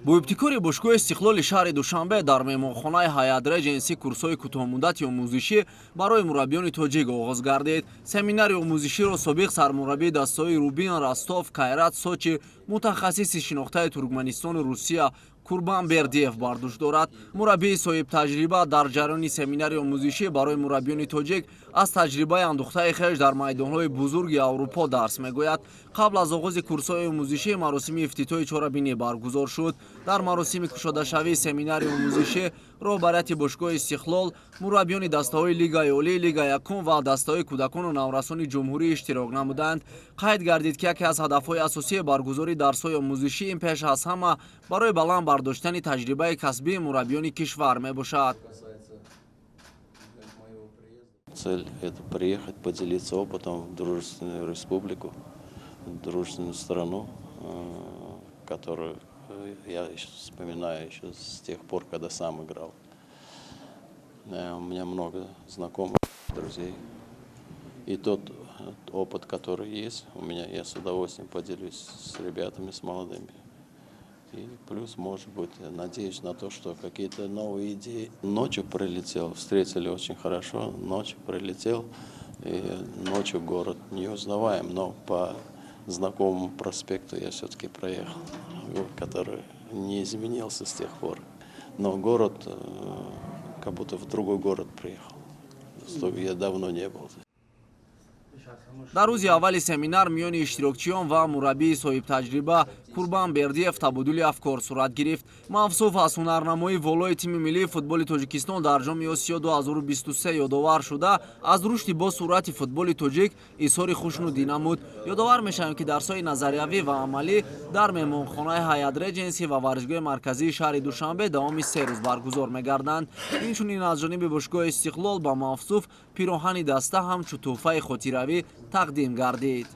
Бо ибтикори бошгоҳи Истиқлоли шаҳри Душанбе дар меҳмонхонаи Ҳаят Реҷенси курсҳои кӯтоҳмуддати омӯзишӣ барои мураббиёни тоҷик оғоз гардид. Семинари омӯзиширо собиқ сармураббии дастаҳои Рубин, Ростов, Кайрат, Сочи, мутахассиси шинохтаи Туркманистону Русия Курбан Бердиев бар дӯш дорад. Мураббии соҳибтаҷриба дар ҷараёни семинари омӯзишӣ барои мураббиёни тоҷик аз таҷрибаи андӯхтаи хеш дар майдонҳои бузурги Аврупо дарс мегӯяд. Қабл аз оғози курсҳои омӯзишӣ маросими ифтитоҳи чорабинӣ баргузор шуд. Дар маросими кушодашавии семинари омӯзишӣ роҳбарияти бошгоҳи Истиқлол, мураббиёни дастаҳои Лигаи Олӣ, Лига якум ва дастаҳои кӯдакону наврасони ҷумҳурӣ иштирок намуданд. Қайд гардид, ки яке аз ҳадафҳои асосии баргузории дарсҳои омӯзишӣ ин пеш аз ҳама барои баланд бардоштани таҷрибаи касбии мураббиёни кишвар мебошад. Цель – это приехать, поделиться опытом в дружественную республику, в дружественную страну, которую я вспоминаю еще с тех пор, когда сам играл. У меня много знакомых, друзей. И тот опыт, который есть у меня, я с удовольствием поделюсь с ребятами, с молодыми. И плюс, может быть, надеюсь на то, что какие-то новые идеи. Ночью прилетел, встретили очень хорошо, ночью прилетел, и ночью город не узнаваем, но по знакомому проспекту я все-таки проехал, который не изменился с тех пор. Но город, как будто в другой город приехал. Я давно не был. Дар рӯзи аввали семинар миёни иштирокчиён ва мураббии соҳибтаҷриба Курбан Бердиев табодули афкор сурат гирифт. Мавсуф аз ҳунарнамоии волои тими миллии футболи Тоҷикистон дар Ҷоми Осиё 2023 ёдовар шуда, аз рушди босуръати футболи тоҷик изҳори хушнудӣ намуд. Ёдовар мешавем, ки дарсҳои назариявӣ ва амалӣ дар меҳмонхонаи Ҳаят Реҷенси ва варзишгоҳи марказии шаҳри Душанбе давоми 3 рӯз баргузор мегарданд. Инчунин аз ҷониби бошгоҳи Истиқлол ба мавсуф пироҳани даста ҳамчун тӯҳфаи хотиравӣ тақдим гардид.